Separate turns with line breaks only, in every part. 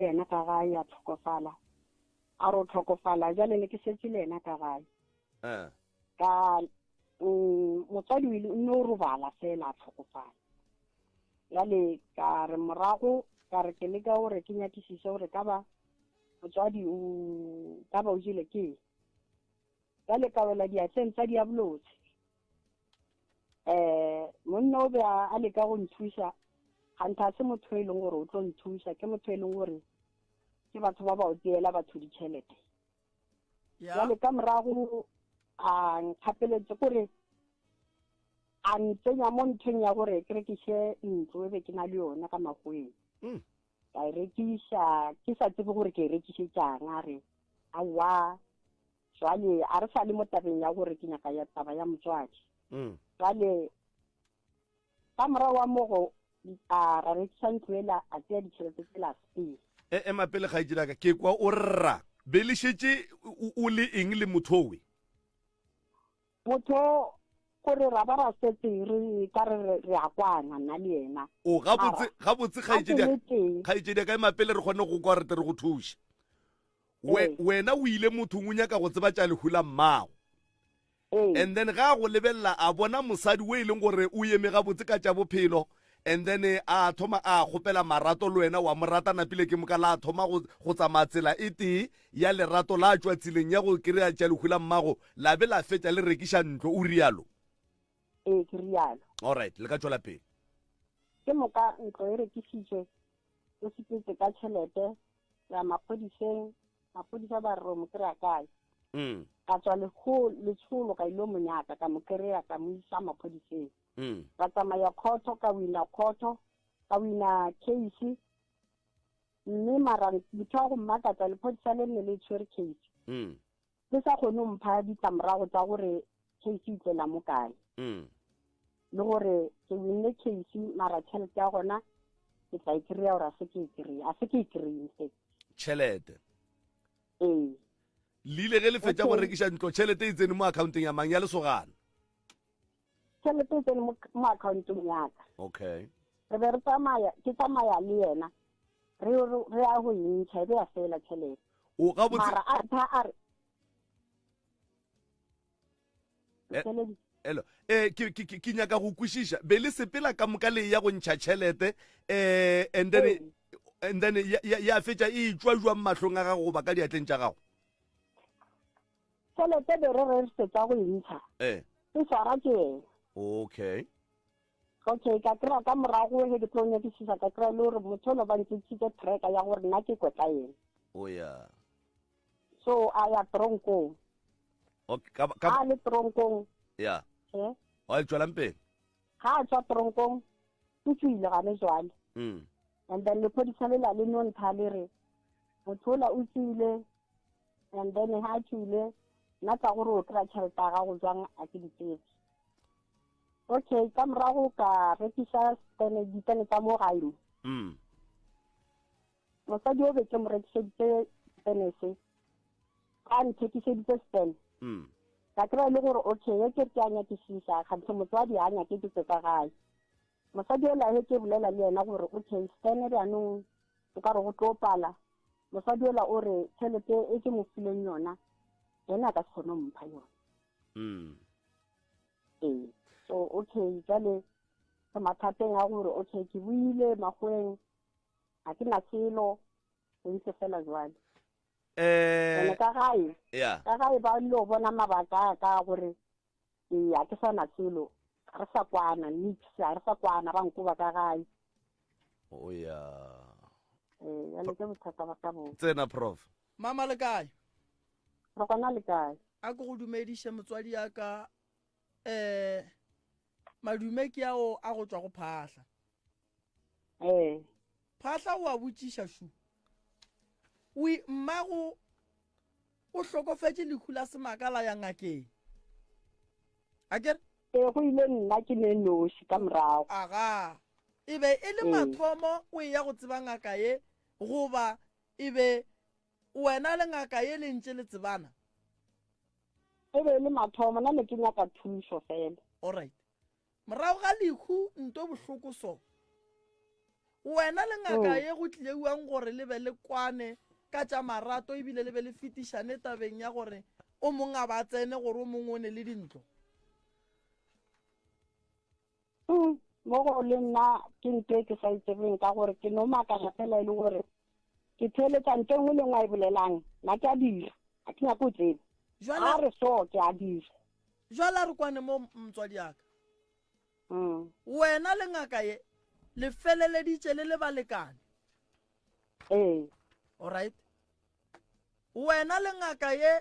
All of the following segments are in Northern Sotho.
yena ka gae a tlhokofala. A re o tlhokofala jale ne ke setse le yena ka gae.
Eh.
Ka mm, motswadi o ile o nno robala fela a tlhokofala. Jale ka re morago ka re ke leka gore ke nyakisise gore ka ba motswadi o ka ba o jele ke eng. Jale ka wela diatleng tsa diabolotse. Eh monna o be a leka go nthuša ganthe a se motho e leng gore o tlo nthuša ke motho e leng gore ke batho ba ba o tseela batho ditšhelete jale ka morago a nkgapeletse gore a ntsenya mo nthong ya gore ke rekiše ntlo e be ke na le yona ka magoeng mm. ka e rekiša ke sa tsebe gore ke e rekišetšang a re aowa jwale a re sa le mo tabeng ya gore ke nyaka ya taba ya motswadi mm. jwale ka morago wa mogo a ra rekisa ntlo ela a tsea ditšhelete tsela sepele
e ema pele kgaetšedaka ke kwa o rra be le šetše o le eng le mothowe
motho gore ra ba ra setse re ka re re a kwana nna le yena
o gabotse gabotse kgaetšedi ya ka ema pele re kgone go kwa re tle re go thuše wena o ile mothong o nyaka go tseba tša lehu la mmago and then ga a go lebelela a bona mosadi o e leng gore o eme gabotse ka tša bophelo and then eh, a thoma a kgopela marato le wena wa mo rata napile ke moka la thoma go tsamaya tsela e tee ya lerato la tšwa tseleng ya go kry-a tša lehu la mmago la be la fetša le rekiša ntlo o rialo
ee ke rialo
alright le ka tšwela pele
ke moka ntlo e rekisitswe o sepetse ka tšhelete ya maphodiseng maphodisa ba re mo kry-a kae mm. ka tswa letsholo ka ilo monyaka ka mo kry-a ka mo isa maphodiseng mm. ka tsamaya khotho ka wina khotho ka wina case mme mara motho wa go mmakatsa lephodisa le nne le tshwere case mm. le sa kgone go mpha ditlamorago tsa gore case e tlela mo kae
mm.
le gore ke winne case mara tšhelete ya gona ke tla e kry-a gore a se ke e kry-e a se ke e kry-e in fact
tšhelete
ee
le ile ge le fetša go rekiša ntlo tšhelete e tsene mo accounteng ya mang ya lesogana
tšhelete e tsene mo accountong yaka
okay
re be re tsamaya ke tsamaya le yena re re ya go e ntšha e be ya fela tšhelete
o gabotse
mara a tha a re
Eh, elo eh ke ke ke nyaka go kwešiša be le sepela ka moka le ya go ntšha tšhelete eh and then ee. and then ya ya fetša e tšwa jwang mahlong a gago goba ka diatleng tša gago
tšhelete be re re fetša go e ntsha
eh
e swara ke yena
okay
okay ka kry-a ka morago ge ke tlo nyakisisa ka kry-a le gore motho o ba ntšhitše tracker ya gore nna ke kwetla ena
o oh, ya
so a ya tronkong
okay ka ka
a le tronkong
ya
eh
wa tswelang pele
ga a tswa tronkong o tswile gane jwale
mm
and then lephodisa le la le no ntha le re motho ola o tswile and then ha a tswile nna tsa gore o kry-a tšhelete ya gago jwang a ke ditsebe okay ka morago ka rekisa ditene tsa mo gae mo
mm
mosadi o be ke mo rekišeditse tenese a nthekišeditse stand
mm.
ka kry-a e le gore okay ye ke re ke a nyakisisa kganthe motswadi a nyake ke tse tsa gae mosadi ola he ke bolela le yena gore okay stand bjanong o ka re go tlo pala mosadi ola o re tšhelete e ke mo fileng yona ena a ka se kgone go mpha yona
mm.
ee so okay jale re mathateng a gore okay ke buile makgoeng ga ke na selo o ntse fela jwale
eh
ene ka gae
ya
ka gae ba ile go bona mabaka a ka gore ee ga ke sa na selo ga re sa kwana nix ga re sa kwana ba nkoba ka gae
o ya
ee jale ke bothata ba ka bo
tsena prof
mama le kae
re gona le kae
a ke go dumediše motswadi ya ka um madume ke ao a go tšwa go phahla
ee
phahla o a botšiša šu o mmago o hlokofetše lehu la semaka la ya ngakeng a kere
ee go ile nna ke ne noši ka morago
aga e be e le mathomo o e ya go tseba ngaka ye goba e be wena le ngaka ye le ntše le tsebana
e be e le mathomo nna ne ke nyaka thušo fela
alright Morago ga lehu nto bohloko so. Wena le ngaka ye go tlieuang gore le be le kwane ka tša marato ebile le be le fetišane tabeng ya gore o mong a ba tsene gore o mongwe o ne le dintlo?
Mm, mo go le nna ke nto e ke sa e tsebeng ka gore ke no makala fela e le gore ke theeletsa nto e nngwe le nngwe a e bolelang nna ke a dira ga ke nyake go tseba
Jwale
a re so ke a dira
jwale a re kwane mo motswadi aka.
Mm.
Wena le ngaka ye le feleleditše le le balekane.
Ee.
Alright. Wena le ngaka ye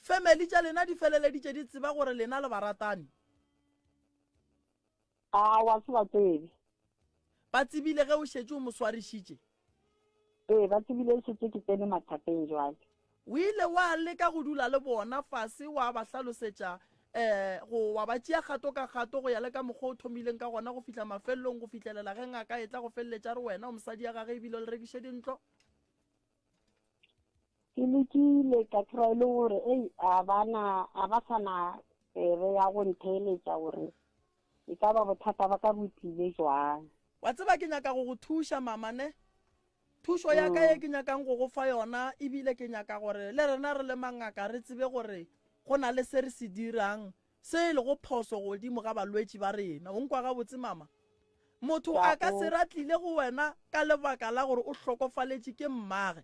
family tša lena di feleleditše di tseba gore lena le baratani.
Aowa, se ba tsebe.
Ba tsebile ge o šetše o mo swarišitše?
Ee, ba tsebile šetše ke tsene mathateng jwale.
O ile wa leka go dula le bona fase wa ba hlalosetša um go wa ba tšea kgato ka kgato go ya le ka mokgwa o thomileng ka gona go fihla mafelelong go fihlelela ge ngaka e tla go feleletša re wena o mosadi ya gage ebile o le rekiše dintlo?
Ke lekile ka kry-a e le gore ei a bana a ba sa na tsebe ya go ntheeletša gore e ka ba bothata ba ka bo tlile jwang.
Wa tseba ke nyaka go go thuša mama ne? Thušo ya ka ye ke nyakang go go fa yona ebile ke nyaka gore le rena re le mangaka re tsebe gore go na le se re se dirang se e lego phoso godimo ga balwetši ba rena. O nkwa gabotse mama? Motho a ka se ra tlile go wena ka lebaka la gore o hlokofaletše ke mmage.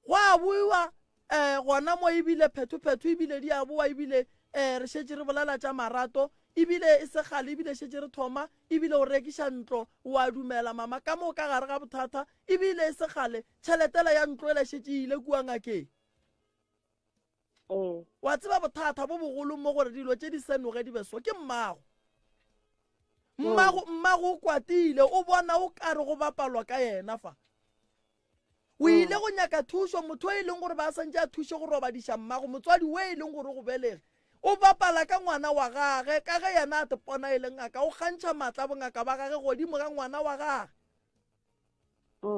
Go a boiwa um gona mo ebile phethophetho ebile di a boa ebile um re šetše re bolela tša marato ebile e se kgale ebile šetše re thoma ebile o rekiša ntlo o a dumela mama ka moo ka gare ga bothata ebile e se kgale tšheletela ya ntlo ela šetše e ile kua ngakeng.
Ee.
Wa tseba bothata bo bogolo mo gore dilo tše di senoge di be so ke mmago. Mmago mmago o kwatile o bona o kare go bapalwa ka yena fa. O ile go nyaka thušo motho e leng gore ba santše a thuše go robadiša mmago motswadi o e leng gore o go belege. O bapala ka ngwana wa gage ka ge yena a tepona e le ngaka o kgantšha maatla a bongaka ba gage godimo ga ngwana wa gage.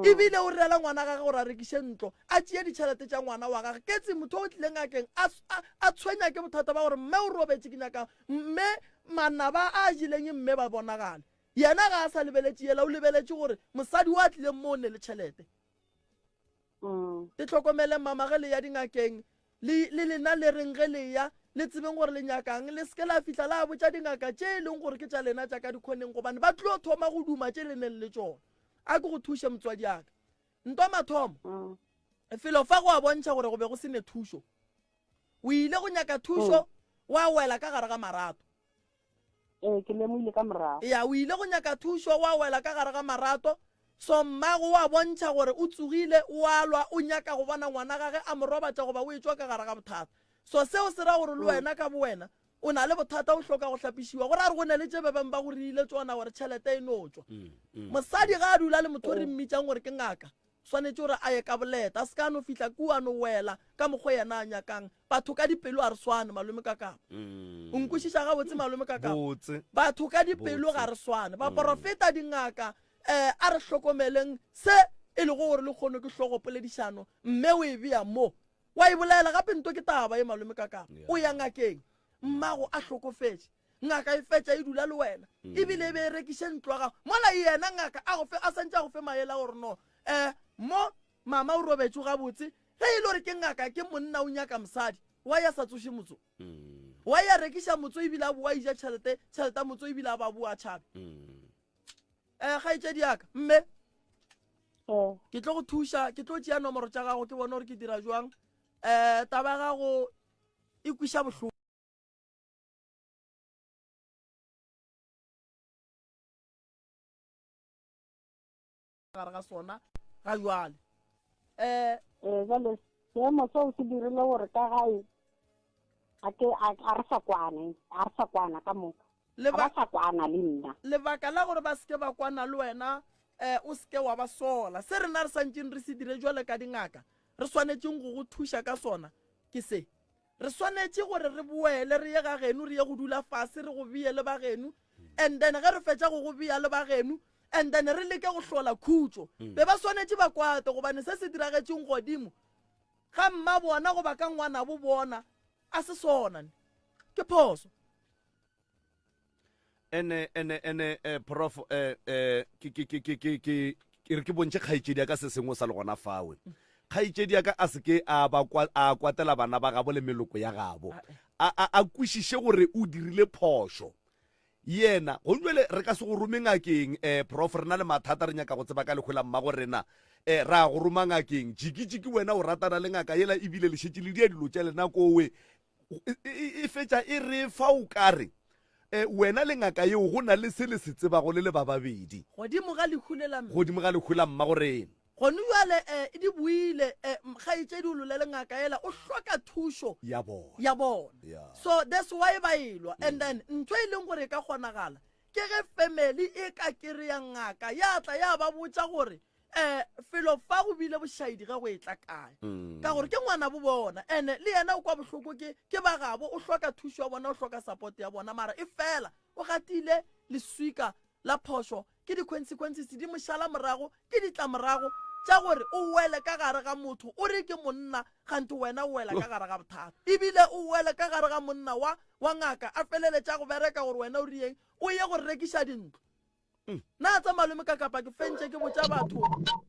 Ebile o rela ngwana gage gore a rekiše ntlo a tšee ditšhelete tša ngwana wa gage. Ketsi motho o tlile ngakeng a, a, a tshwenya ke bothata ba gore mme o robetše ke nyaka mme manaba a a jeleng mme ba bonagale. Yena ga a sa lebeletše yela o lebeletše gore mosadi o a tlileng mo o ne le tšhelete. Le hlokomeleng mama ge le ya dingakeng le le lena le reng ge le ya le tsebeng gore le nyakang le seke la fihla la botša dingaka tše e leng gore ke tša lena tša ka dikhoneng gobane ba tlo thoma go duma tše le neng le tšona. A ke go thuše motswadi aka. Ntwa mathomo felo fa go a bontšha gore go be go se ne thušo. O ile go nyaka thušo wa wela ka gare ga marato.
Ee, ke lemogile ka morago.
Ya, o ile go nyaka thušo, wa wela ka gare ga marato. So mmago wa bontšha gore o tsogile, o a lwa, o nyaka go bona ngwana gage a mo robatša goba o etšwa ka gare ga bothata. So seo se ra gore le wena ka bowena o na le bothata, o hloka go hlapišiwa. Go ra gore go na le tše ba bangwe ba go reile tšona gore tšhelete e no tšwa. Mosadi ga a dula le motho o re mmitšang gore ke ngaka, swanetše gore a ye ka boleta, a se ka no fihla kua a no wela ka mokgwa yena a nyakang. Batho ka dipelo ga re swane, malome Kakapa. O nkwešiša gabotse, malome Kakapa?
Botse.
Batho ka dipelo ga re swane. Baporofeta, dingaka, um a re hlokomeleng se e lego gore lekgono ke hlogopoledišano, mme o e bea mo. Wa e bolela gape nto ke taba ye, malome Kakapa. O ya ngakeng, mmago a hlokofetše. Ngaka e fetša e dula le wena ebile e be e rekiše ntlo ya gago mola yena ngaka a go fe a santše a go fe maele a gore no um mo mama o robetše gabotse ge e le gore ke ngaka ke monna o nyaka mosadi wa ya sa tsoše motso wa ya rekiša motso ebile a boa ija tšhelete tšhelete ya motso ebile a ba boa tšhabe um kgaetšedi yaka mme ke tlo go thuša ke tlo tšea nomoro tša gago ke bone gore ke dira jwang um taba ya gago e kwiša bohloko gare ga sona ga jwale
um ee jale seemo seo se dirile gore ka gae a ke a re sa kwane a re sa kwana ka moka ga ba sa kwana le nna
lebaka la gore ba seke ba kwana le wena um o seke wa ba sola se rena re santšeng re se dire jwale ka dingaka re swanetšeng go go thuša ka sona ke se Re swanetše gore re boele re ye ga geno, re ye go dula fase, re go bee le ba geno. And then ge re fetša go go bea le ba geno, and then re leke go hlola khutšo. Be ba swanetše ba kwate gobane se se diragetšeng godimo ga mma bona goba ka ngwanabo bona a se sona. Ke phoso.
Ene ene ene eh, prof eh, eh, ke ke ke ke ke ke ke re ke bontšhe kgaetšedi ya ka se sengwe sa le gona fawe. Kgaetšedi ya ka a se ke a ba kwa, a kwatela bana ba gabo le meloko ya gabo. A a a kwešiše gore o dirile phošo. Yena, gong jwale re ka se go rome ngakeng, eh, prof, re na le mathata, re nyaka go tseba ka lehu la mmago rena. Eh, ra go roma ngakeng. Jiki-jiki wena o ratana le ngaka yela ebile le šetše le dia dilo tša lena kowe. E, e, e fetša e re fa o ka re, eh, wena le ngaka yeo go na le se le se tsebago le le ba babedi.
Godimo ga lehu le la mme.
Godimo ga lehu la mmago rena.
Gone bjale eh, di buile eh, kgaetšedi o lole le ngaka ela o hloka thušo
ya bona
ya bona
yeah.
So that's why ba elwa mm. And then ntho e leng gore e ka kgonagala ke ge family e ka kereya ngaka ya tla ya ba botša gore um felo fa go bile bošaedi ge go e tla kae mm. ka gore ke ngwana bo bona ene le yena o kwa bohloko ke ke ba gabo o hloka thušo ya bona o hloka support ya bona mara e fela o gatile leswika la phošo Ke di-consequences di mo šala morago, ke ditlamorago tša gore o wele ka gare ga motho o re ke monna gante wena o wela ka gare ga bothata ebile o wele ka gare ga monna wa wa ngaka a feleletša go bereka gore wena o rieng o ye go rekiša dintlo mm. na tsa malome ka kapa ke fentše ke botša batho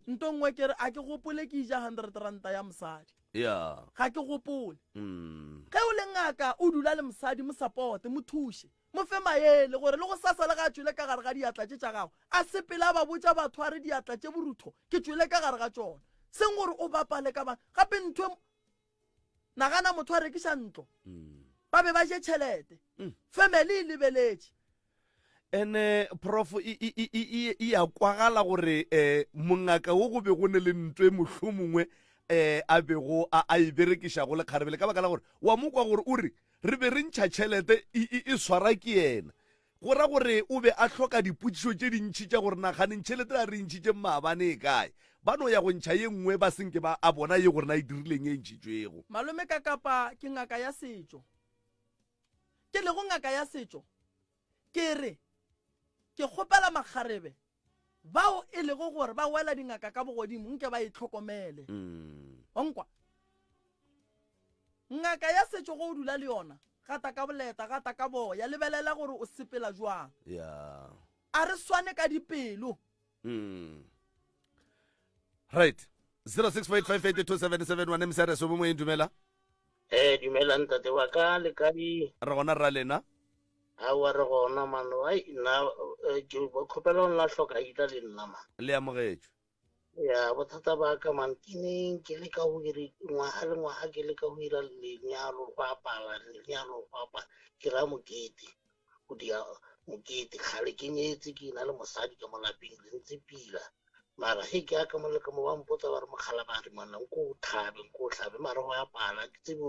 nto nngwe ke re a ke gopole ke ija 100 ranta ya mosadi
yeah.
ga ke gopole mm. ge o le ngaka o dula le mosadi mo supporte mo thuše Mo fe maele, gore le gosasa le ge a tšwele ka gare ga diatla tše tša gago, a sepele a ba botša batho a re, Diatla tše borutho ke tšwele ka gare ga tšona. Seng gore o bapale ka ba. Gape ntho e, nagana motho a rekiša ntlo, ba be ba je tšhelete, family e lebeletše.
Ene prof e, e, e, e, e ya kwagala gore eh, mongaka wo go be go ne le ntwe mohlomongwe eh, a bego a, a e berekišago le kgarebele ka baka la gore wa mo kwa gore o re Re be re ntšha tšhelete e, e, e swara ke yena. Go ra gore o be a hloka dipotšišo tše dintši tša gore na kganeng tšhelete a re ntšhitšeng maabane e kae. Ba no ya go ntšha ye nngwe ba senke ba a bona ye gore na e dirileng e ntšhitšwego.
Malome Kakapa ke ngaka ya setšo. Ke lego ngaka ya setšo, ke re ke kgopela makgarebe bao e lego gore ba wela dingaka ka bogodimo nke ba itlhokomele. Mm. Wa nkwa? Ngaka ya setšo go o dula le yona, gata ka boleta, gata ka boya, lebelela gore o sepela jwang.
Yeah.
A re swane ka dipelo.
Mm. Right. 0658582771 MCRS o moyeng dumela.
Eh dumela ntate wa ka le kae?
Re gona rra lena.
Aowa re gona man ai nna eh, ke kgopela go nna hloka ita le nna man.
Le amogetšwe.
Ya bothata ba ka man ke neng ke leka go iri ngwaga le ngwaga ke leka go ira lenyalo go apala lenyalo go apala ke ra mokete go dia mokete kgale ke nyetse ke na le mosadi ka mo lapeng re ntse pila mara he ke ya ka mo le ka mo ba mpotsa ba re mogala ba re mana nko o thabe nko o hlabe mara go apala ke tsebe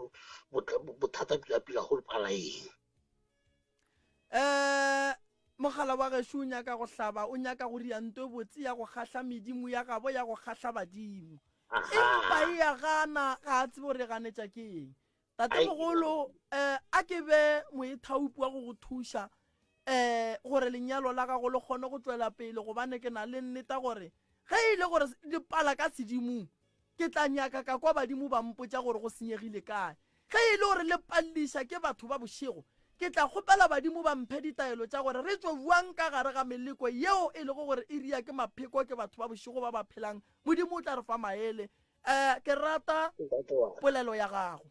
gore bothata pila pila go pala eng.
Um mogala wa gešo o nyaka go hlaba, o nyaka go ria nto e botse ya go kgahla medimo ya gabo, ya go kgahla badimo. Empa e ya gana, ga a tsebe gore e ganetša ke eng. Tatemogolo, um a ke be moithaopi wa go go thuša um gore lenyalo la gago le kgone go tšwela pele, gobane ke na le nneta gore ge e le gore di pala ka sedimong, Ke tla nyaka ka kwa badimo ba mpotša gore go senyegile kae. Ge e le gore le palliša ke batho ba bošego, ke tla kgopela badimo ba mphe ditaelo tša gore re tšwe bjang ka gare ga meleko yeo e lego gore e ria ke mapheko ke batho ba bošego ba ba phelang. Modimo o tla re fa maele. Eh, ke rata polelo ya gago.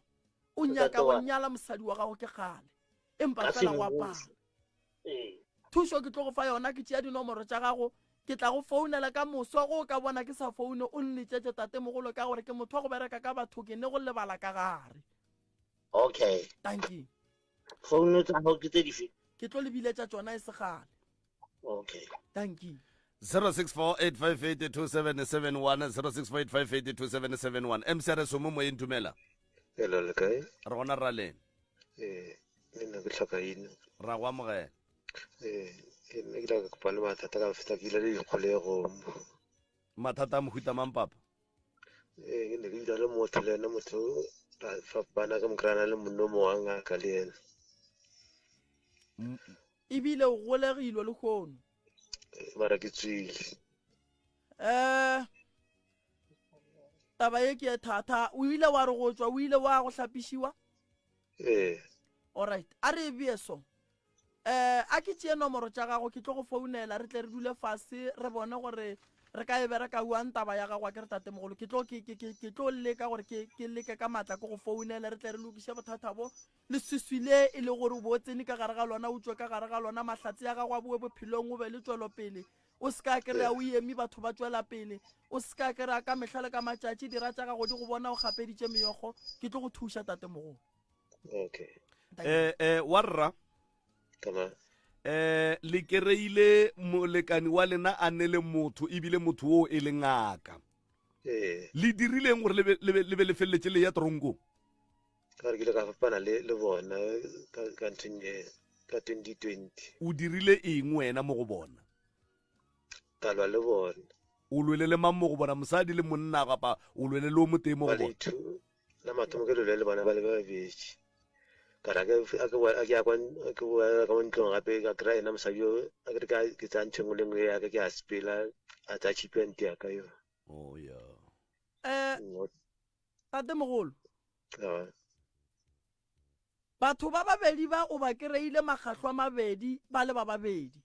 O nyaka go nyala mosadi wa gago ke kgale, empa fela go a pala. Thušo ke tlo go fa yona, ke tšea dinomoro tša gago, ke tla go founela ka moso. Go o ka bona ke sa foune, o nletšetše tatemogolo ka gore ke motho wa go bereka ka batho, ke ne go lebala ka gare.
Okay.
Dankie.
Founu tsa gago ke tse dife?
Ke tlo le biletša tšona e se kgale.
Okay.
Dankie.
0648582771 0648582771 MCRS o mo moyeng dumela.
Hello le kae?
Re gona rra lena.
Ee, le nna ke tlhoka ina.
Ra go amogela.
Ee, ke nna ke ile ka kopana le mathata ka feta ke ile le dikgolegong.
Mathata a mohuta mang papa?
Ee, ke ne ke dula le motho le ena motho ra fapana ka mo kry-ana le monno mo wa ngaka le ena.
Ebile o golegilwe lehono.
Ee, mara ke tswile.
Um taba ye ke e thata o ile wa re go tšwa o ile wa go hlapišiwa
ee
alright a re e bee so. Um a ke tšee nomoro tša gago ke tlo go founela re tle re dule fase re bone gore re ka e bereka uang taba ya gago a ke re tatemogolo ke tlo ke, ke, ke, ke tlo leka gore ke, ke leke ka maatla ke go founele re tle re lokiše bothata bo leswiswi le e le gore o bo o tsene ka gare ga lona o tšwe ka gare ga lona mahlatse ya gago a boe bophelong o be le tšwelopele o se ka kry-a o eme batho ba tšwela pele o se ka kry-a ka mehla le ka matšatši dira tša gago di go bona o gapeditše meokgo ke tlo go thuša tatemogolo
okay
eh eh wa rra
kama
eh le kereile molekani wa lena a ne le motho ebile motho o e le ngaka
ee
le dirileng gore le be- le be le be le feleletše le ya toronkong
ka gore ke ile ka fapana le le bona ka ka nthong e ka 2020
o dirile eng wena mo go bona
ka lwa le bona
o lwele le mang mo go bona mosadi le monna kapa o lwele le o motee mo
ba
go
le
bona
two la mathomo ke lwele le bona ba le babedi ka re a ke- a ke boela- a ke ya kwa a ke boela ka mo ntlong gape ka kry-a ena mosadi yo a ke re ka ke tsaya ntho e nngwe le nngwe ya ka ke a sepela a tsaya tšhipi ya nte ya ka yo
oh yeah
um tatemogolo
Ah,
Batho ba babedi ba o ba kereile magahlo a mabedi ba le ba babedi.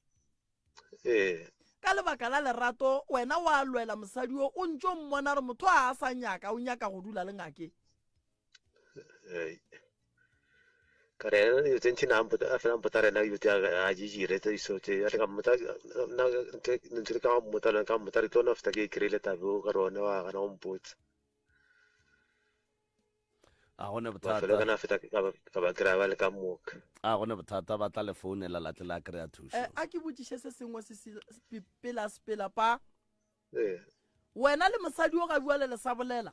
Ee.
Ka lebaka la lerato wena wa lwela mosadi o o ntše o mmona gore motho a a sa nyaka o nyaka go dula le ngake.
Ee. Ka re ena dilo tse ntši na a fela mpotsa rena dilo tse a di dire tse diso tse a ka mmotsa nna ntse ka mmotsa lona ka mmotsa re tlo na feta ke e kry-ile tabe o ka re one wa gana go mpotsa.
A gone
bothata. Kana feta ka ba kry-a ba le ka moka.
A gone bothata ba tla le founela la tle la kry-a thušo.
Eh, a ke botšiše se sengwe se se pela sepela pa.
Ee.
Wena le mosadi o ga bua le le sa bolela?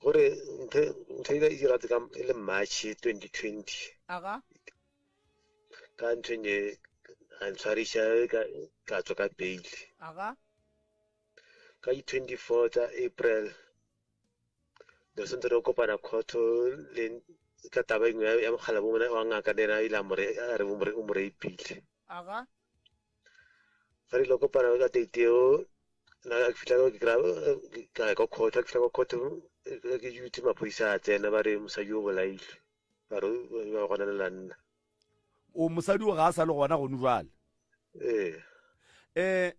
Gore ntho ntho e e dira ka e le March 2020.
Aga.
Ka ntho e a ntshwariša ka ka tswa ka bail.
Aga.
Ka di 24 tsa April ne re santse re kopana khotho le ka taba engwe ya mogala bo wa ngaka le ena ile a more a re o mo rapile.
Aga.
Ga re ile kopana ka date eo nna ke fitlha ke kry ka ya kwa court, ke fitlha kwa court ke dutse maphodisa a tsena ba re mosadi o bolailwe ba re ba gona le la nna.
O mosadi o ga a sa le gona gone jwale.
Ee.
Eh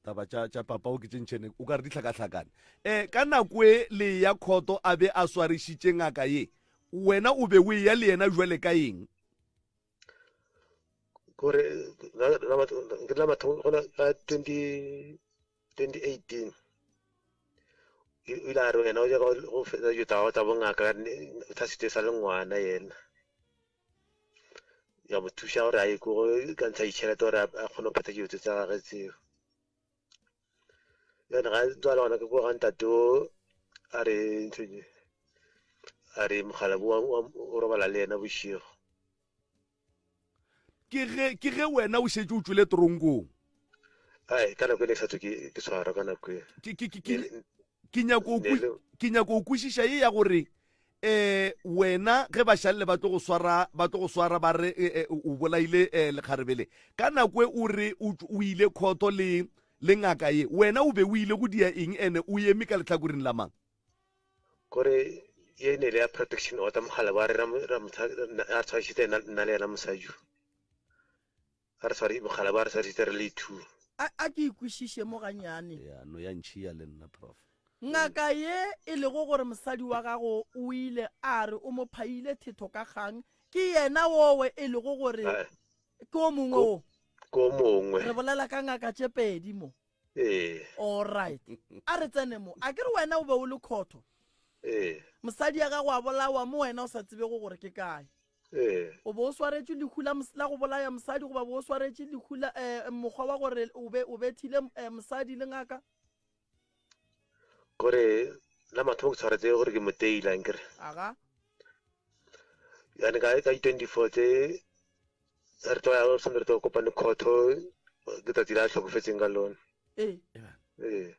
taba tša tša papa o ke tše ntšhene o ka re di hlakahlakane. Eh ka nako e le ya khoto a be a swarišitše ngaka ye wena o be o eya le yena jwale ka eng?
Kore ke la mathomo gona ka 20 2018 o ile a re wena o nyaka go fetsa dilo tsa gago tsa bongaka o thasitse sa le ngwana yena ya mo thuša gore a ye ko ka ntsha ditšhelete gore a kgone go phetha dilo tse tsa gage tseo yone ga tswa le gona ke ko ga ntate o a re ntho a re mogala bo o robala le yena bošego
Ke ge, ke ge wena o šetše o tšwele toronkong.
Ai, ka nako e ne ke sa tswe ke, ke tshwarwa ka nako e.
Ke, ke, ke, ke, ke nyako, ke nyako o kwešiša ye ya gore eh wena ge ba šalle ba tlo go swara ba tlo go swara ba re eh, eh, o bolaile eh, lekgarebele ka nako e o re o ile khoto le le ngaka ye wena o be o ile go dia eng ene o eme ka letlhakoreng la mang
Kore ye ne le ya protection order mogala wa re ra ra tshwarisitse nna le yena mosadi a re tshwari mogala ba re tshwarisitse re le two.
A a ke ikwešiše mo ganyane.
Ya no ya ntšhiya le nna prof.
Ngaka ye e lego gore mosadi wa gago o ile a re o mo phaile thetho ka kgang ke yena wowe e lego gore ke o mongwe wo?
Ke o mongwe.
Re bolela ka ngaka tše pedi mo.
Ee.
Alright. A re tsene mo. A ke re wena o be o le khotho?
Ee.
Mosadi ya gago a bolawa mo wena o sa tsebego gore ke kae.
Ee.
O be o swaretšwe lehu la, la go bolaya mosadi goba be o swaretše lehu la eh, mokgwa wa gore o be o bethile eh, mosadi le ngaka?
Kore la mathomo ke tshwaretse gore ke mo teila nkere.
Aga.
Yani ka ka di-24 tse re tlo ya santse re tlo kopane khotho ke tsatsi la tlhokofetseng ka lone.
Ee.
Ee.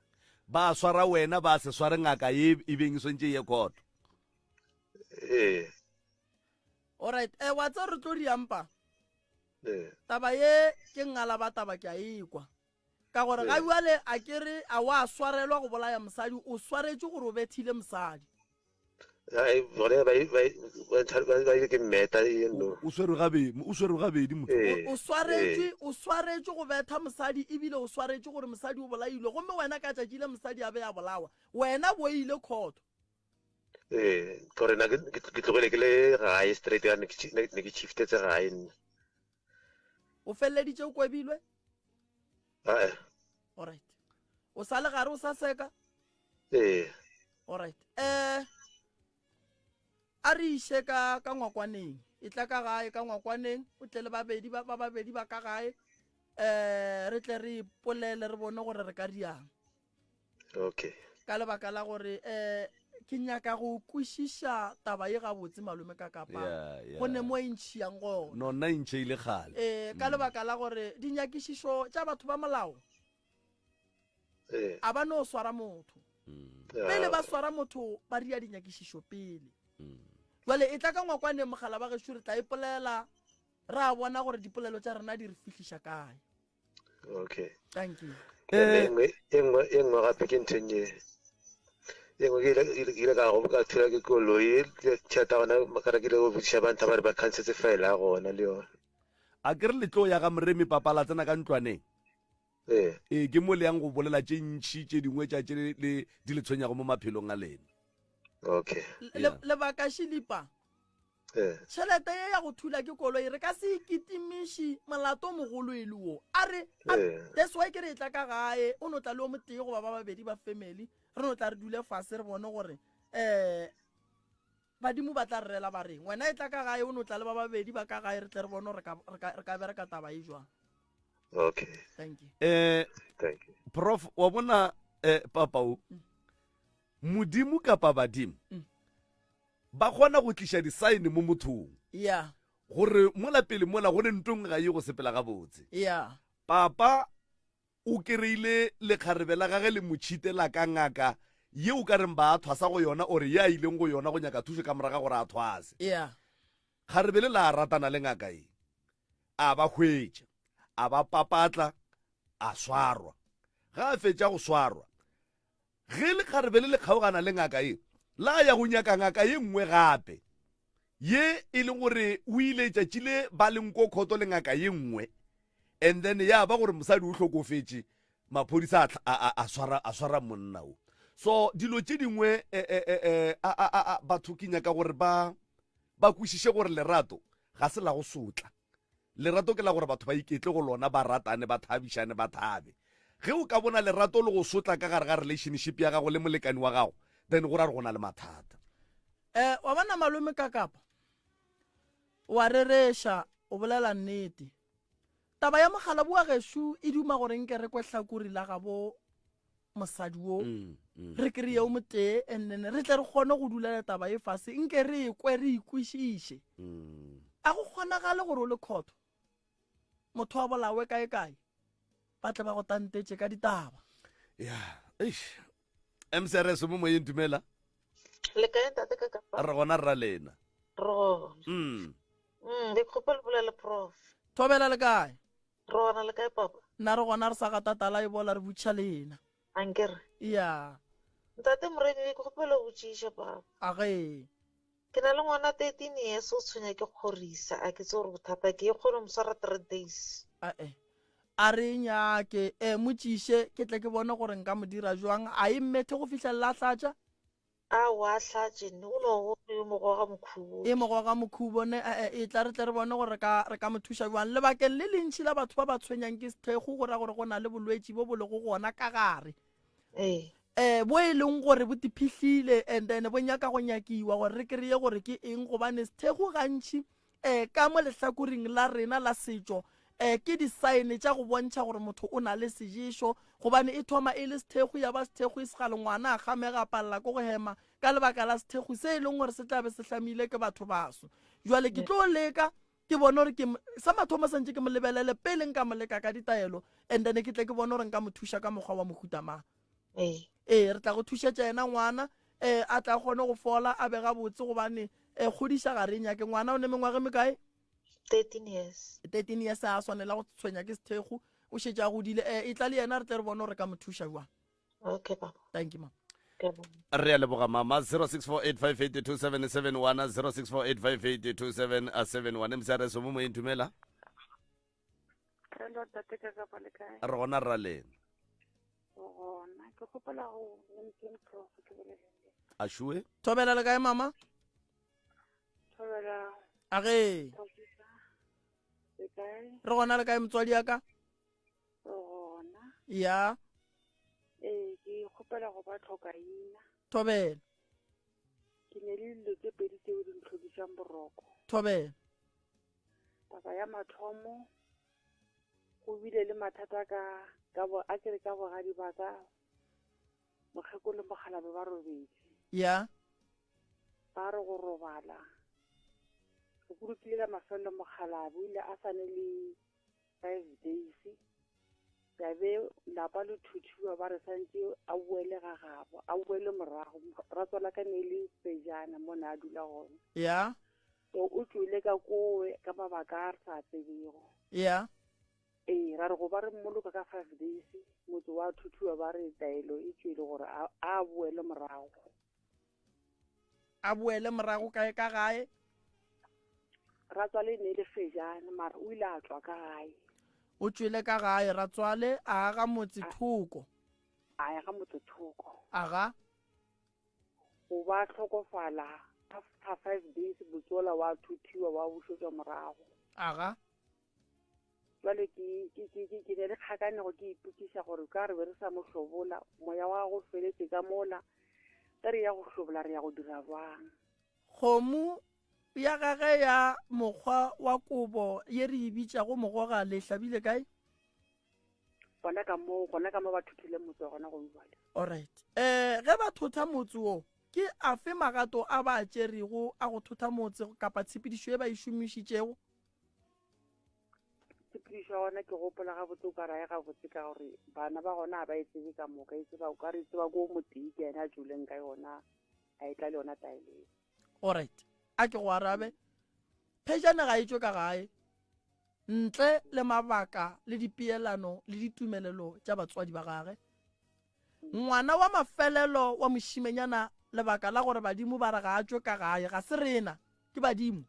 Ba swara wena ba se sware ngaka ye e beng e swantše ye khotho.
Ee.
Alright, eh wa tseba re tlo diampa.
Ee.
Taba ye ke ngala ba taba ke a ekwa. Ka gore ga bjale a ke re a wa swarelwa go bolaya mosadi, o swaretše gore o bethile mosadi.
Ai, gone ba ba ba ba ile ke mmeta e no.
O swerwe gabedi, o swerwe gabedi motho.
O swaretšwe, o swaretšwe go betha mosadi ebile o swaretšwe gore mosadi o bolailwe gomme wena ka tšatši le mosadi a be a bolawa, wena bo ile khoto.
Ee, gore nna ke tlogile ke le gae straight ya ne ke shiftetse gae nna.
O feleleditše o kwebilwe?
Ae.
Alright. O sa le gare o sa seka?
Ee.
Alright. Eh a re iše ka ka ngwakwaneng. E tla ka gae ka ngwakwaneng o tle le babedi ba ba babedi ba ka gae. Eh re tle re ipolele re bone gore re ka riang.
Okay.
Ka lebaka la gore eh ke nyaka go kwešiša taba ye gabotse malome ka kapa
Yeah, yeah.
go ne mo e ntšhiyang gona.
No nna e ntšheile kgale.
Eh ka lebaka la gore dinyakišišo tša batho ba molao
Ee.
a ba no swara motho pele ba swara motho ba ria dinyakišišo pele jale e tla ka ngwakwaneng mogala ba gešo re tla ipolela ra bona gore dipolelo tša rena di re fihliša kae
okay
thank you
e nngwe e nngwe e nngwe gape ke ntho e e nngwe ke ile ke ile ka go ka thula ke koloi tšhelete ya gona ka re ke ile go botšiša ba ntha ba re ba khansetse file ya gona le yone
a ke re le tlo ya ga moremi papa la tsena ka ntlwaneng
Ee.
Ee, ke mo le yang go bolela tše ntši tše dingwe tša tše le di le tshwenyago mo maphelong a lena.
Okay.
Yeah.
Lebaka Šilipa.
Ee.
Tšhelete ye ya go thula ke koloi re ka se ikitimiši molato mogolo e le wo. A re that's why ke re e tla ka gae o no tla le o motee goba ba babedi ba family re no tla re dule fase re bone gore eh badimo ba tla re rela ba reng. Wena e tla ka gae o no tla le ba babedi ba ka gae re tle re bone gore re ka bereka taba e jwang.
Okay.
Thank you.
Eh,
Thank you.
Prof, wa bona eh, papa o mm. Modimo kapa badimo mm. ba kgona go tliša disaene mo mothong.
Yeah.
Gore mola pele mola go ne ntong ga ye go sepela gabotse.
Yeah.
Papa o kereile lekgarebe la gage le mo tšhitela ka ngaka ye o ka reng ba a thwasa go yona ore ye a ileng go yona go nyaka thušo ka moraga gore a thwase.
Yeah.
Kgarebe le la ratana le ngaka ye. A ba hwetša, a ba papatla, a swarwa. Ga a fetša go swarwa, ge lekgarebe le le kgaogana le ngaka ye, la ya go nyaka ngaka ye nngwe gape, ye e leng gore o ile tšatši le ba leng ko khoto le ngaka ye nngwe, and then ya ba gore mosadi o hlokofetše, maphodisa a, a, a, swara, a swara monna o. So dilo tše dingwe eh, eh, eh, eh, a, a, a, a, batho ke nyaka gore ba ba kwešiše gore lerato ga se la go sotla. Lerato ke la gore batho ba iketle go lona, ba ratane, ba thabišane, ba thabe. Ge o ka bona lerato le go sotla ka gare ga relationship ya gago le molekani wa gago, then go ra gore go na le mathata.
Eh, wa bona malome Kakapa, wa rereša, o bolela nnete. Taba ya mogala wa gešo e duma gore nke re kwe hlakori la gabo mosadi wo mm, mm, re kry-e o motee and then re tle re kgone go dulela taba e fase nke re e kwe re ikwešiše mm. a go kgonagale gore o le khotho motho wa bolawe kae kae ba tle ba go tantetše ka ditaba
ya eish mcrs mo moyeng dumela
le kae ntate ka kapa
re gona rra lena
re gona mm mm ke kgopela bolela prof
thobela le kae
Re gona le kae papa?
Nna re gona re sa gata tala e bola re butša lena.
Ankere?
Ya.
Ntate Moremi ke kgopela go botšiša papa.
A ge.
Ke na le ngwana 13 years o tshwenya ke kgorisa a ke tse gore bothata ke e kgone mo swara 3 days.
Ae. A re nyake e motšiše ke tle ke bone gore nka mo dira jwang a e mmethe go fihlelela a hlatša.
Aowa a hlatše ne o no go e mo goga mokhubo.
E mo goga mokhubo ne e e tla re tle re bone gore re ka re ka mo thuša bjang. Lebakeng le lentši la batho ba ba tshwenyang ke sethekgu go ra gore go na le bolwetši bo bo lego gona ka gare.
Ee.
Eh bo e leng gore bo tiphihlile and then bo nyaka go nyakiwa gore re kry-e gore ke eng gobane sethekgu gantši um ka mo lehlakoring la rena la setšo um ke disaene tša go bontšha gore motho o na le seješo gobane e thoma e le sethekgu ya ba sethekgu e segale ngwana a kgamega a palela ko go hema ka lebaka la sethekgu se e leng gore se tla be se hlamile ke batho baso jwale ke tlo leka ke bone gore ke sa mathomo santse ke mo lebelele pele nka mo leka ka ditaelo and then ke tle ke bone gore nka mo thuša ka mokgwa wa mohuta mang ee re tla go thušetša yena ngwana um a tla kgone go fola a be gabotse gobane um kgodiša ga re nyake ngwana o ne mengwaga mekae
13 years
13 years a swanela go tshwenya ke sethekgo o šetše a godile um e tla le yena re tle re bone gore ka mo thuša jwang
okay papa
thank you mama.
Re a leboga mama. 0648582771 0648582771 mcrs o mo moyeng dumela.
Hello tate ka kapa le kae?
Re gona rra lena.
Gona ke kgopela go LinkedIn prof ke bolele.
Ašue.
Thobela le kae mama?
Thobela.
A ge.
Le kae?
Re gona le kae motswadi ya ka?
Re gona.
Ya.
Ee, ke kgopela go ba tlhokaina.
Thobela.
Ke ne le dilo tse pedi tseo di ntlhokisang boroko.
Thobela.
Taba ya mathomo, go bile le mathata ka ka bo a kere ka bogadi ba ka mokgekolo le mokgalabje ba robetše.
Ya.
Ba re go robala. Re bolokile la mafelelo mokgalabje o ile a sa ne le 5 days. Ya be lapa le thuthuwa ba re santše a boele ga gabo, a boele morago. Ratswala ka ne le pejana mo na a dula gona.
Ya.
So o tšwele ka kowe ka mabaka a re sa tsebego.
Ya.
Ee, ra re go ba re mmoloka ka 5 days, motse wa thuthuwa ba re taelo e tšwele gore a, a boele morago.
A boele morago kae ka gae?
Ratswale e ne e le fejane mara o ile a tšwa ka gae.
O tšwele ka gae ratswale a aga motse thoko.
A aga motse thoko.
Aga.
Go ba hlokofala after 5 days botsola wa thuthiwa wa bušetšwa morago.
Aga.
Jwale ke, ke, ke, ke, ke ne le kgakanego ke ipotšiša gore ka re be re sa mo hlobola, moya wa gagwe o feletše ka mola, ge re ya go hlobola re ya go dira bjang?
Kgomo ya gage ya mokgwa wa kobo ye re e bitšago mogoga le hlabile kae?
Gona ka moo, gona ka mo ba thothileng motse wa gona go bjale.
Alright. Eh, ge ba thotha motse wo, ke afe magato a ba a tšerego a go thotha motse kapa tshepedišo ye ba e šomišitšego?
Tshepedišo ya gona ke gopola gabotse o ka ra e gabotse ka gore bana ba gona ga ba e tsebe ka moka, e tseba o ka re e tseba ko motee ke yena a tšweleng ka yona a e tla le yona taelo eo.
Alright, a ke go arabe. Phejane ga e tšwe ka gae ntle le mabaka le dipeelano le ditumelelo tša batswadi ba gage. Ngwana wa mafelelo wa mošimenyana lebaka la gore badimo ba re ga a tšwe ka gae ga se rena, ke badimo.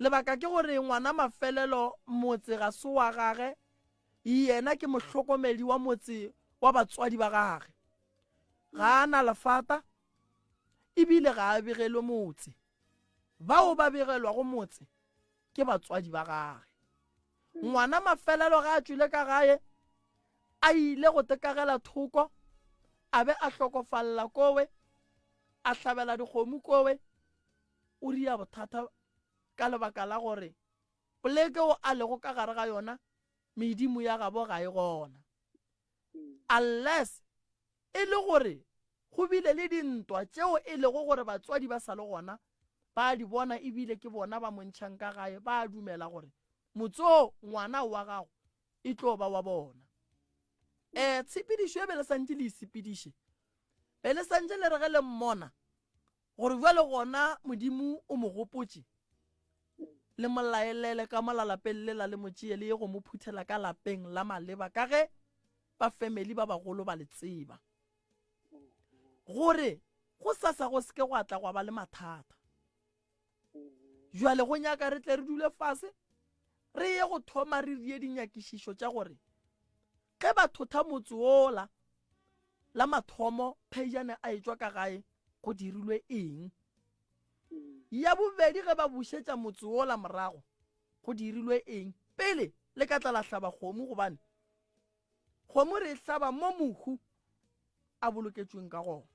Lebaka ke gore ngwana mafelelo motse ga se wa gage, yena ke mohlokomedi wa motse wa batswadi ba gage. Ga a na lefata ebile ga a begelwe motse. Bao ba begelwago motse ke batswadi ba gage. Ngwana mafelelo ga a tšwile ka gae a ile go tekagela thoko a be a hlokofalela kowe a hlabela dikgomo kowe o ria bothata ka lebaka la gore poleke o a lego ka gare ga yona medimo ya gabo ga e gona. Unless e le gore go bile le dintwa tšeo e lego gore batswadi ba sa le gona ba di bona ebile ke bona ba mo ntšhang ka gae ba a dumela gore motse o ngwana wa gago e tlo ba wa bona. Um tshepedišo e be le santše le e sepediše be le santše le re ge le mmona gore bjale gona Modimo o mo gopotše le mo laelele ka mola lapeng lela le mo tšee le ye go mo phuthela ka lapeng la maleba ka ge ba family ba bagolo ba le tseba gore go sasa go seke gwa tla gwa ba le mathata. Jwale go nyaka re tle re dule fase re ye go thoma re rie dinyakišišo tša gore ge ba thotha motse wola la mathomo Phejane a etšwa ka gae go dirilwe eng. Ya bobedi ge ba bušetša motse wola morago go dirilwe eng pele le ka tla la hlaba kgomo gobane kgomo re e hlaba mo mohu a boloketšweng ka gona.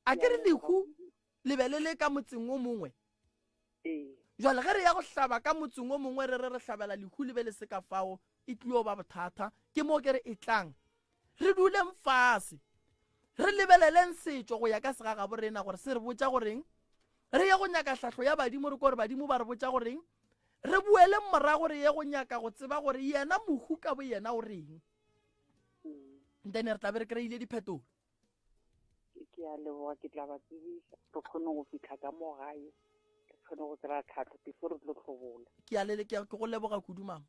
A ke re lehu le be le le ka motseng o mongwe. Jwale ge re ya go hlaba ka motseng o mongwe re re re hlabela lehu le be le se ka fao, e tlio ba bothata. Ke mo ke re etlang re duleng fase re lebeleleng setšo go ya ka segagabo rena gore se re botša goreng. Re ye go nyaka hlahlo ya badimo re ko gore badimo ba re botša goreng. Re boeleng morago re ye go nyaka go tseba gore yena mohu ka bo yena o reng. Then re tla be re kry-ile diphetolo.
Ke a leboga, ke tla ba tsebiša re kgone go fihla ka mo gae, re kgone go kry-a tlhahlo before re tlo hlobola.
Ke a le, ke go leboga kudu mama.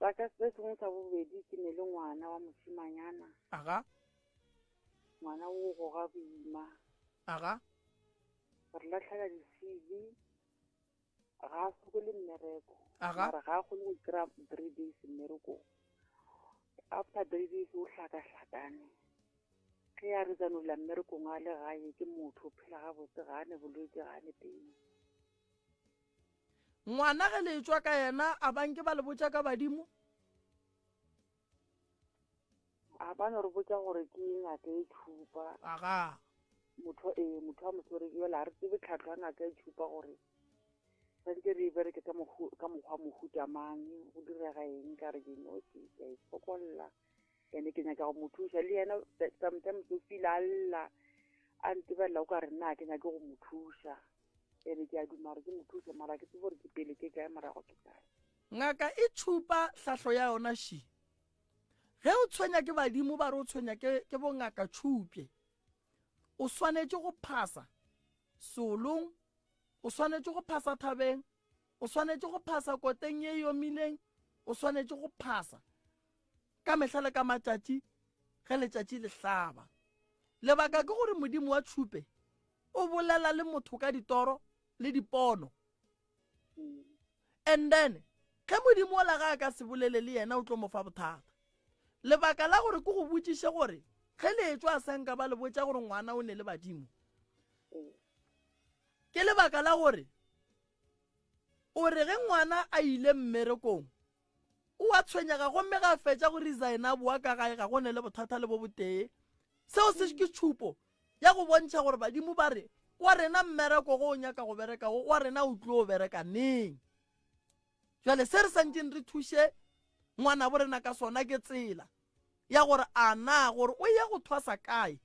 Sa ka se sengwe sa bobedi ke ne le ngwana wa mošimanyana.
Aga.
Ngwana o goga boima.
Aga.
Re latlhela di-CV ga a sokole mmereko.
Aga.
Mara ga a kgone go kry-a three days mmerekong. After three days o hlakahlakane. Ge a re tsanola mmerekong a le gae ke motho o phela gabotse ga a ne bolwetse ga a ne pain.
Ngwana ge le etšwa ka yena a ba nke ba le botša ka badimo?
A ba no re botša gore ke ngaka e tšhupa.
Aga.
Motho ee motho a mo swere jwale ga re tsebe tlhahlo ya ngaka e tšhupa gore santse re e bereke ka ka mokgwa mohuta mang go direga eng ka re ke nosi ke a itshokolla ene ke nyaka go mo thuša le yena sometimes o feel a lla a ntebelela o ka re nna ke nyake go mo thuša ene ke a duma gore ke mo thuše mara ke tsebe gore ke pele ke kae morago ke kae.
Ngaka e tšhupa hlahlo ya yona ši. Ge o tshwenya ke badimo ba re o tshwenya ke, ke bongaka tšhupje. O swanetše go phasa seolong, o swanetše go phasa thabeng, o swanetše go phasa koteng ye e omileng, o swanetše go phasa ka mehla le ka matšatši ge letšatši le hlaba. Lebaka ke gore Modimo wa tšhupe o bolela le motho ka ditoro le dipono. And then ge Modimo ola ga a ka se bolele le yena o tlo mo fa bothata. Lebaka la gore ke go botšiše gore ge le etšwa a sa nka ba le botša gore ngwana o ne le badimo, ke lebaka la gore o re ge ngwana a ile mmerekong o a tshwenyega gomme ga a fetša go resign a boa ka gae ga go ne le bothata le bo botee. Seo se ke tšhupo ya go bontšha gore badimo ba re wa rena mmereko go o nyaka go bereka go wa rena o tlo bereka neng. Jwale se re santšeng re thuše ngwana bo rena ka sona ke tsela ya gore a na gore o ye go thwasa kae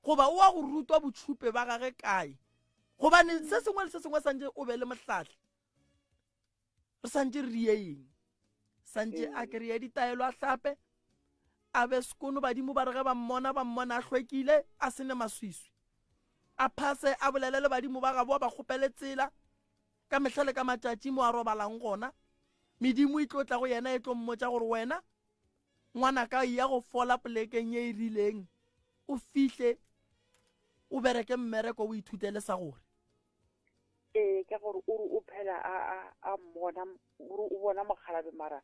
goba o wa go rutwa botšhupe ba gage kae, gobane se sengwe le se sengwe santše o be le mohlahli. Re santše re rie eng? Santše a kry-e ditaelo a hlape a be sekono, badimo ba re ge ba mmona ba mmona a hlwekile a se ne maswiswi, a phase a bolele le badimo ba gabo a ba kgopele tsela ka mehla le ka matšatši mo a robalang gona. Medimo e tlo tla go yena e tlo mmotša gore wena ngwanaka ya go fola polekeng ye e rileng, o fihle o bereke mmereko o ithutele sa gore.
Ee, ka gore o re o phela a a a mmona, o re o bona mokgalabje mara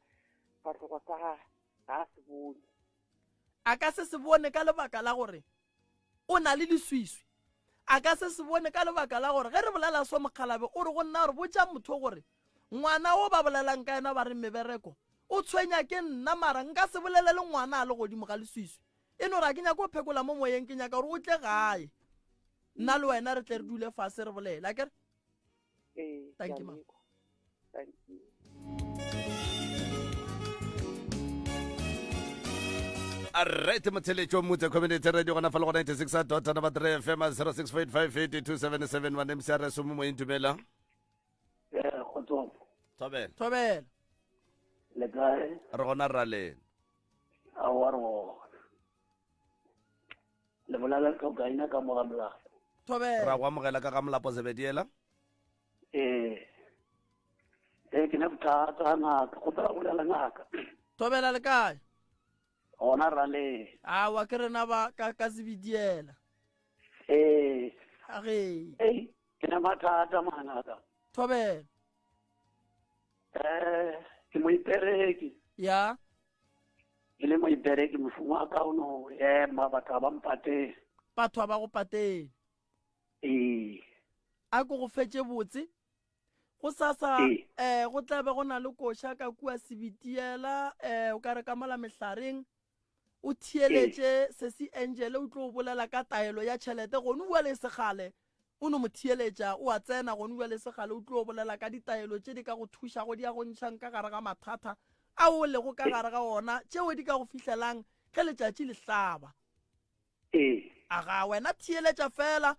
sefahlogo sa gage ga a se bone.
A ka se se bone ka lebaka la gore o na le leswiswi. A ka se se bone ka lebaka la gore ge re bolela so mokgalabje o re go nna gore botša motho gore ngwana o ba bolelang ka yena ba re mebereko o tshwenya ke nna mara nka se bolele le ngwana a le godimo ga leswiswi. E no re a ke nyake go phekola mo moyeng, ke nyaka gore o tle gae nna le wena re tle re dule fase re bolele, akere?
Ee,
Thank you, ma.
Thank you.
Alright, motheletšo motse community radio gona fa le go 96 dot number 3 fm 06858277 mcr somo moyeng dumela.
Eh, kgotsong.
Thobela.
Thobela.
Le kae?
Re gona rra lena.
Aowa re gona. Le bolela le tlhokaina ka mo ga molapo.
Thobela.
Ra go amogela ka ga molapo Zebediela.
Ee. Ee, ke ne bothata ngaka, kgopela go bolela ngaka.
Thobela le kae?
Gona ra le.
Aowa ke rena ba ka ka Zebediela.
Ee.
Age.
Ei, ke ne mathata ngwanaka.
Thobela.
Eh, ke moipereki.
Ya.
Ke le moipereki mošomo wa ka o no ema batho ga ba mpatele.
Batho ga ba go patele.
Ee.
A ko go fetše botse. Go sasa
Ee.
eh go tla be go na le koša ka kua Sebitiela eh o ka re ka mola mehlareng. O theeletše Sesi Angel o tlo bolela ka taelo ya tšhelete gone bua le segale o no mo theeletša o a tsena gone bua le segale o tlo bolela ka ditaelo tše di ka go thušago di ya go ntšhang ka gare ga mathata ao o lego ka gare ga ona tšeo di ka go fihlelang ge letšatši le hlaba.
Ee.
Aga wena theeletša fela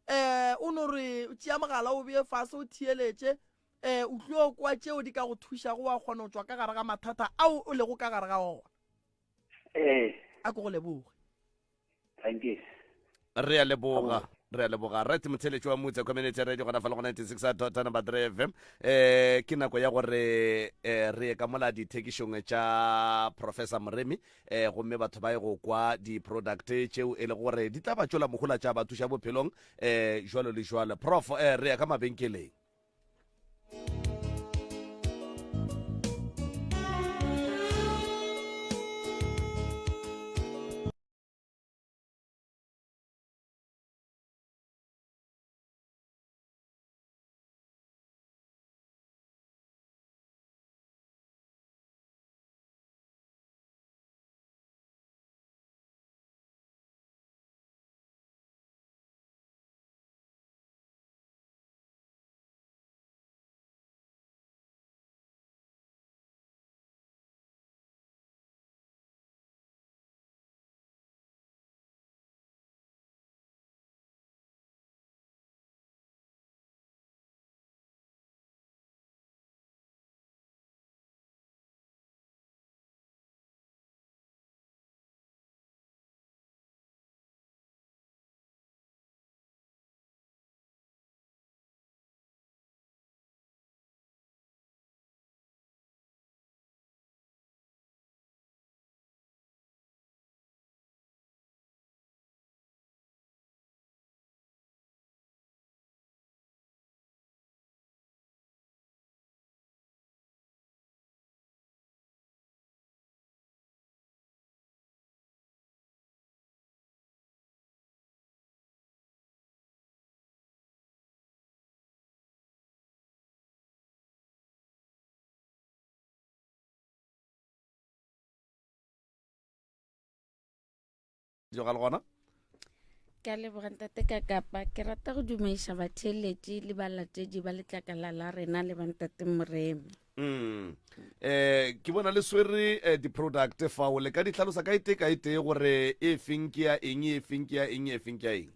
eh o no re tšea mogala o bee fase o theeletše eh o tlo kwa tšeo di ka go thušago wa kgona go tšwa ka gare ga mathata ao o lego ka gare ga ona.
Ee.
A ko go leboge.
Thank you.
Re a leboga. Re a leboga. Right motheletši wa Mutse Community Radio gona fa le go 96 dot number 3 FM. Eh ke nako ya gore eh re ye ka mola dithekišong tša Professor Moremi eh gomme batho ba ye go kwa di-product tšeo e le gore di tla ba tšwela mohola tša ba thuša bophelong eh jwalo le jwalo. Prof eh re ya ka mabenkeleng. Ga le gona?
Ke a leboga ntate ka kapa ke rata go dumediša batheeletši le balatedi ba letlakala la rena le bantate Moremi.
Mm. Eh ke bona le swere eh, di-product fao le ka di hlalosa ka e tee ka e tee gore e feng ke ya eng e feng ke ya eng e feng ke ya eng.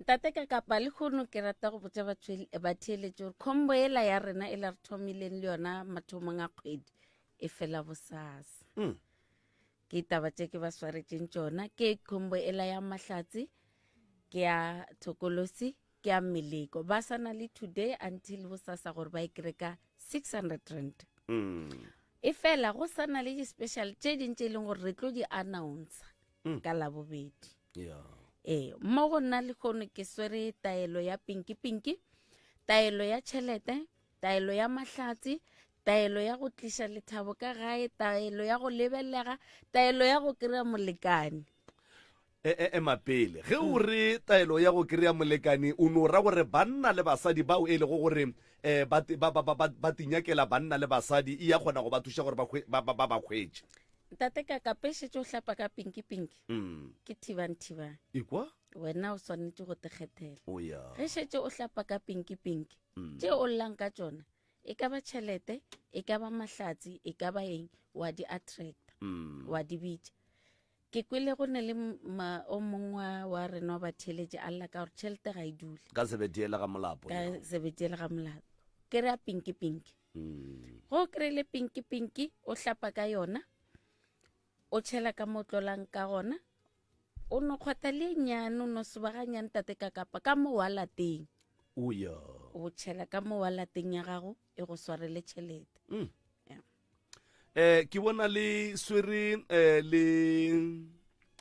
Ntate ka kapa le kgono ke rata go botša batheeletši gore combo ela ya rena e la re thomileng le yona mathomong a kgwedi e fela bosasa. Mm. Ke taba tše ke ba swaretšeng tšona ke combo ela ya mahlatse ke ya thokolosi ke ya meleko ba sa na le today until bosasa gore ba e kry ka 600 rand mm. e fela go sa na le di-special tše ding tše e leng gore re tlo di announcer mm. ka labobedi
yeah.
ee mo go nna le kgono ke swere taelo ya pinki pinki taelo ya tšhelete taelo ya mahlatse taelo ya go tliša lethabo ka gae taelo ya go lebelega taelo ya go kry-a molekane
e, e, ema pele ge o re taelo ya go kry-a molekane o no ra gore banna le basadi bao e lego gore um ba tinyakela banna le basadi e ya kgona go ba thuša gore ba ba hwetše
ntate ka kapešetše o hlapa ka pinki pinki mm. ke thibang thibang
ekwa
wena o swanetše go tekgethela
oh, yeah.
ge šetše o hlapa ka pinki pinki mm. tše o llang ka tšona e ka ba tšhelete e ka ba mahlatsi e ka ba eng wa di attracta mm. wa di bitša ke kwele go ne le o mongwe wa rena wa batheeletše a lla ka gore tšhelete ga e dule
ka sebetiele ga molapo
ka sebetiele ga molapo ke re a pinki pinki mm. go kry-ile pinki pinki o hlapa ka yona o tšhela ka mo tlolang ka gona o no kgwatha le nyane o no sobaganyane tate ka kapa ka mo wa lateng
oya
o tšhela ka mo wa lateng ya gago e go swarele tšhelete
mm. eh ke bona le swere eh le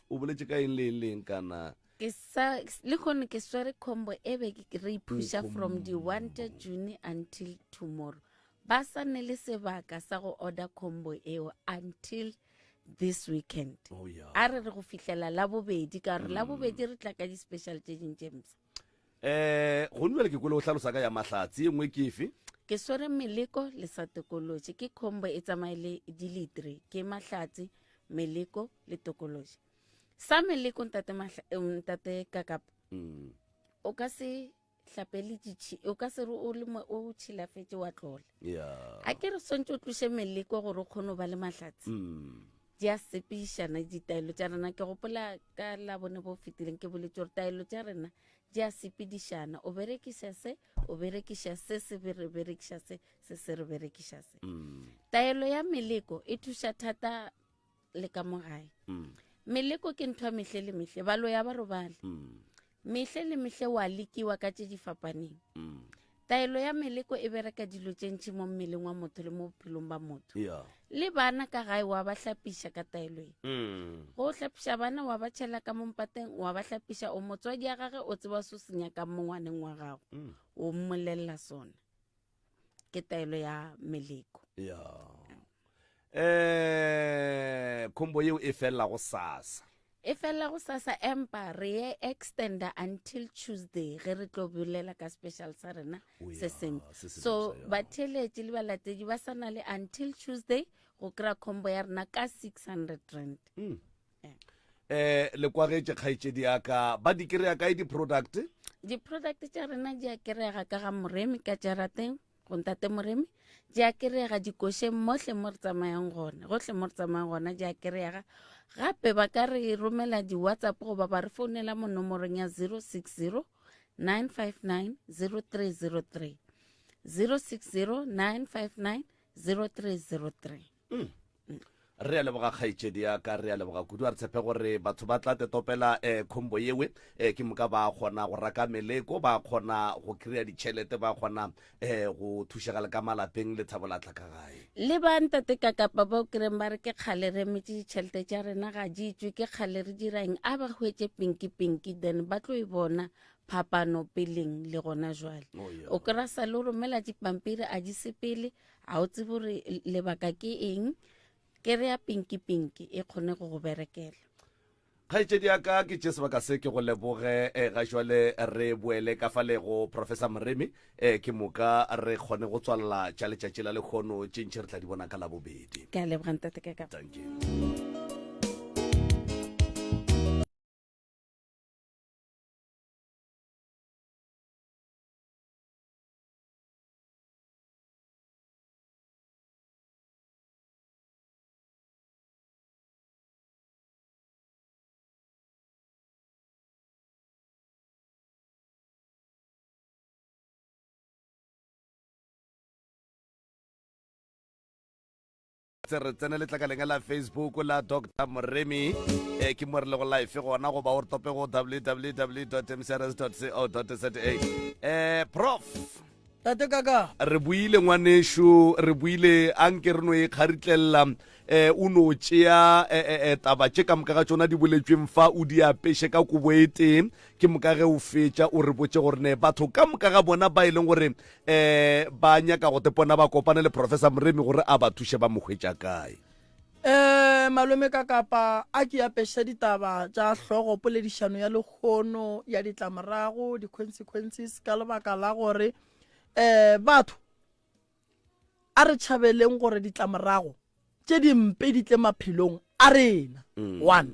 o boletse ka eng le eng le eng kana
ke sa le kgone ke swere combo e be ke re iphusha from the 1 June until tomorrow ba sa ne le sebaka sa go order combo eo until this weekend
oh, yeah.
a re re go fihlela la bobedi ka gore mm. la bobedi re tla ka di-special tše ding tše mpsa
eh go nna ke kwele o hlalosa ka ya mahlatse e nngwe ke efe
ke swere meleko le sa tokološi ke combo e tsamaye le di le three ke mahlatse meleko le tokološi sa meleko ntate, eh, ntate kakapa
mm.
o ka se hlapele ditšhi o ka se re o le o tšhilafetše wa tlola
yeah.
a ke re swantse o tloše meleko gore o kgone go ba le mahlatse
mm.
di a sepišana ditaelo tša rena ke gopola ka la bone bo fetileng ke boletse gore taelo tša rena di a sepedišana o berekiša se o berekiša se se re berekiša se se se re berekiša se
mm.
taelo ya meleko e thuša thata le ka mo gae
mm.
meleko ke ntho ya mehle le mehle balo ya ba robale
mm.
Mehle le mehle wa lekiwa ka tše di fapaneng. Mm. Taelo ya meleko e bereka dilo tše ntši mo mmeleng wa motho le mo bophelong ba motho.
Yeah.
Le bana ka gae wa ba hlapiša ka taelo e.
Mm.
Go hlapiša bana wa ba tšhela ka mo mpateng wa ba hlapiša o motswadi ya gage o tseba se o se nyakang mo ngwaneng wa gago.
Mm.
O mmolelela sona. Ke taelo ya meleko.
Yeah. Eh, combo yeo e felela go sasa.
E felela go sasa empa re ye extender until Tuesday ge re tlo bolela ka special sa rena
Oh,
se
yeah,
sengwe.
se se
So
mpsha, yeah.
batheeletši le balatedi ba sa na le until Tuesday go kry-a combo ya rena ka 600 rand.
Mm. Eh, le kwagetše kgaetšedi ya ka ba di kry-a kae di-product?
Di-product tša rena di a kry-ega ka ga Moremi ka jarateng go ntate Moremi di a kry-ega dikošeng mohle mo re tsamayang gona gohle mo re tsamayang gona di a kry-ega gape ba ka re romela di-whatsapp goba ba re founela mo nomorong ya 060 959 0303 060 959 0303
Mm. Re a leboga kgaetšedi ya ka, re a leboga kudu. A re tshepe gore batho ba tla tetopela eh, combo yewe eh, ke moka ba kgona go raka meleko, ba kgona go kry-a ditšhelete, ba kgona eh, go thušega le ka malapeng, lethabo la tla ka gae.
Le ba ntate ka kapa ba o kry-eng ba re ke kgale re emetše ditšhelete tša rena ga di tšwe, ke kgale re dira eng, a ba hwetše pinki pinki then ba tlo e bona phapano peleng le gona jwale.
Oh, yeah.
O kry-a sa le o romela dipampiri a di sepele, a o tsebe gore lebaka ke eng ke re ya pinki pinki e kgone go go berekela
kgaetšedi ya ka ke tše sebaka se ke go leboge eh, ga jwale re boele ka fa le go professor moremi eh, ke moka re kgone go tswalela tša letšatši la lekgono tše ntši re tla di bona ka labobedi
ke a leboga ntate ka ka
thank you re tsene letlakaleng la facebook la dr moremi e ke mo re lego life gona goba o re tope go www mcrs co za um prof
Tate kaka.
Re buile ngwanešu, re buile a nke re no e kgaritlelela um o no tšea eh, eh, eh, taba tše ka moka ga tšona di boletšweng fa o di apeše ka kobo e tee ke moka ge o fetša o re botše gore ne batho ka moka ga bona ba e leng gore um ba nyaka go tepona ba kopane le professor Moremi gore a ba thuše ba mo hwetša kae.
Um malome ka kapa a ke apeše ditaba tša hlogo poledišano ya lehono ya ditlamorago di-consequences ka lebaka la gore um batho a re tšhabeleng gore ditlamorago tše dimpe di tle maphelong a rena mm. one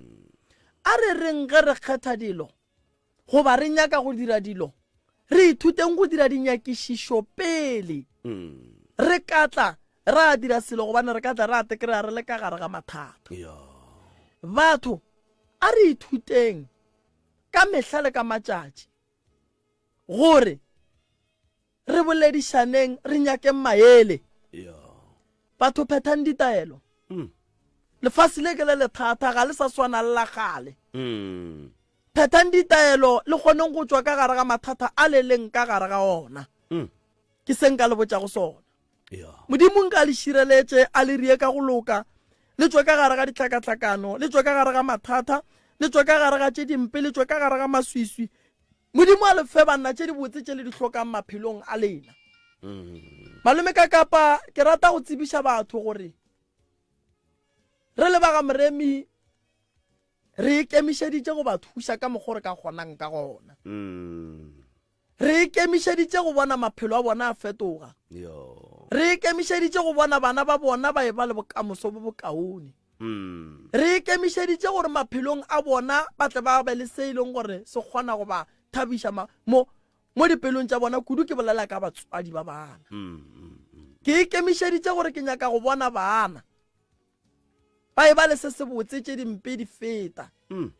a re reng ge re kgetha dilo goba re nyaka go dira dilo re ithuteng go dira dinyakišišo pele
mm.
re ka tla ra dira selo gobane re ka tla ra tekreya re le ka gare ga mathata batho a re ithuteng ka mehla le ka matšatši gore re boledišaneng re nyakeng maele batho phethang ditaelo
mm.
lefase le ke le lethata ga le sa swana le la gale
mm.
phethang ditaelo le kgoneng go tšwa ka gare ga mathata a le leng ka gare ga ona
mm.
ke se nka le botšago sona modimo nka le šireletše a le rie ka go loka le tšwe ka gare ga ditlhakatlhakano le tšwe ka gare ga mathata le tšwe ka gare ga tše dimpe le tšwe ka gare ga maswiswi Modimo a le fe banna tše dibotse tše le di hlokang maphelong a lena.
Mm.
Malome ka kapa ke rata go tsebiša batho gore re le ba ga Moremi re ikemišeditše go ba thuša ka mokgwa re ka kgonang ka gona.
Mm.
Re ikemišeditše go bona maphelo a bona a fetoga. Re ikemišeditše go bona bana ba bona ba eba le bokamoso bo bokaone.
Mm.
Re ikemišeditše gore maphelong a bona ba tle ba be le se e leng gore se kgona go ba thabiša mo mo dipelong tša bona kudu ke bolela ka batswadi ba bana.
Mm, mm, mm.
Ke ikemišeditše gore ke nyaka go bona bana ba e ba le se se botse tše dimpe di feta.
Mm.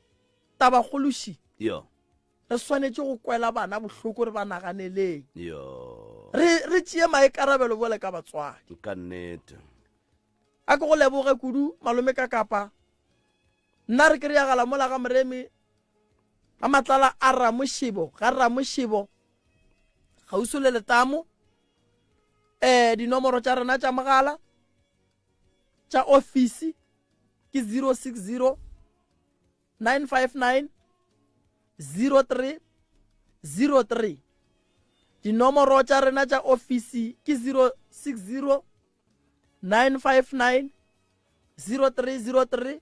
Tabakgološi.
Yo.
Re swanetše go kwela bana bohloko re ba naganeleng.
Yo.
Re re tšee maikarabelo bjale ka batswadi.
Ka nnete.
A ke go leboge kudu malome ka kapa. Nna re kry-agala mola ga Moremi. Ga Matlala a Ramošebo, ga Ramošebo, kgauswi le letamo. Eh, dinomoro tša rena tša mogala tša ofisi ke 060 959 03 03. Dinomoro tša rena tša ofisi ke 060 959 0303.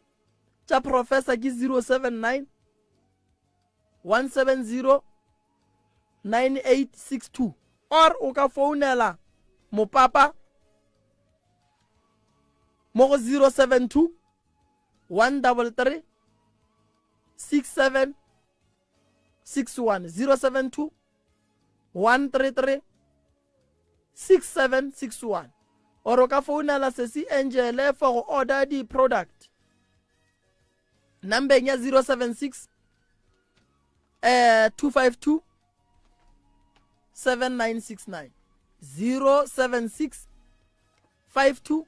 Tša professor ke 079 170 9862 or o ka founela mopapa mo go 072 133 67 61 072 133 6761 or o ka founela sesi Angele for go order di product nambeng ya 076 eh 252 7969 076 52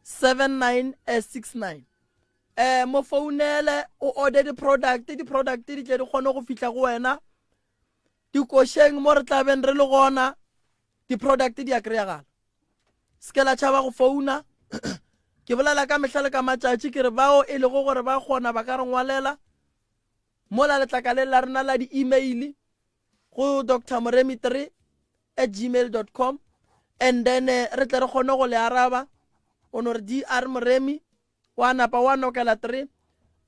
7969 eh mo founele o order di product di product di tle di kgone go fihla go wena dikošeng mo re tlabeng re le gona di-product di a kry-agala se ke la tšhaba go founa ke bolela ka mehla le ka matšatši ke re bao e lego gore ba kgona ba ka re ngwalela mola letlakaleng la rena la di-email go dr moremi 3 at gmail dot com and then eh, re tle re kgone go le araba o no re dr moremi wa napa wa nokela 3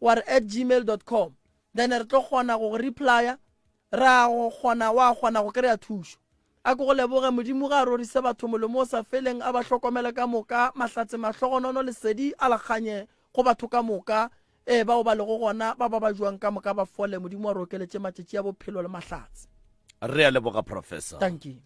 wa re at gmail dot com then re tlo kgona go go replya ra go kgona wa kgona go kry-a thušo a ko go leboge modimo ga a rorise batho molomo o sa feleng a ba hlokomele ka moka mahlatse mahlogonono lesedi a lekganye go batho ka moka ee bao ba lego gona ba ba ba jwang ka moka ba fole modimo a re okeletše matšatši a bophelo le mahlatse
re a leboga professor
thank you.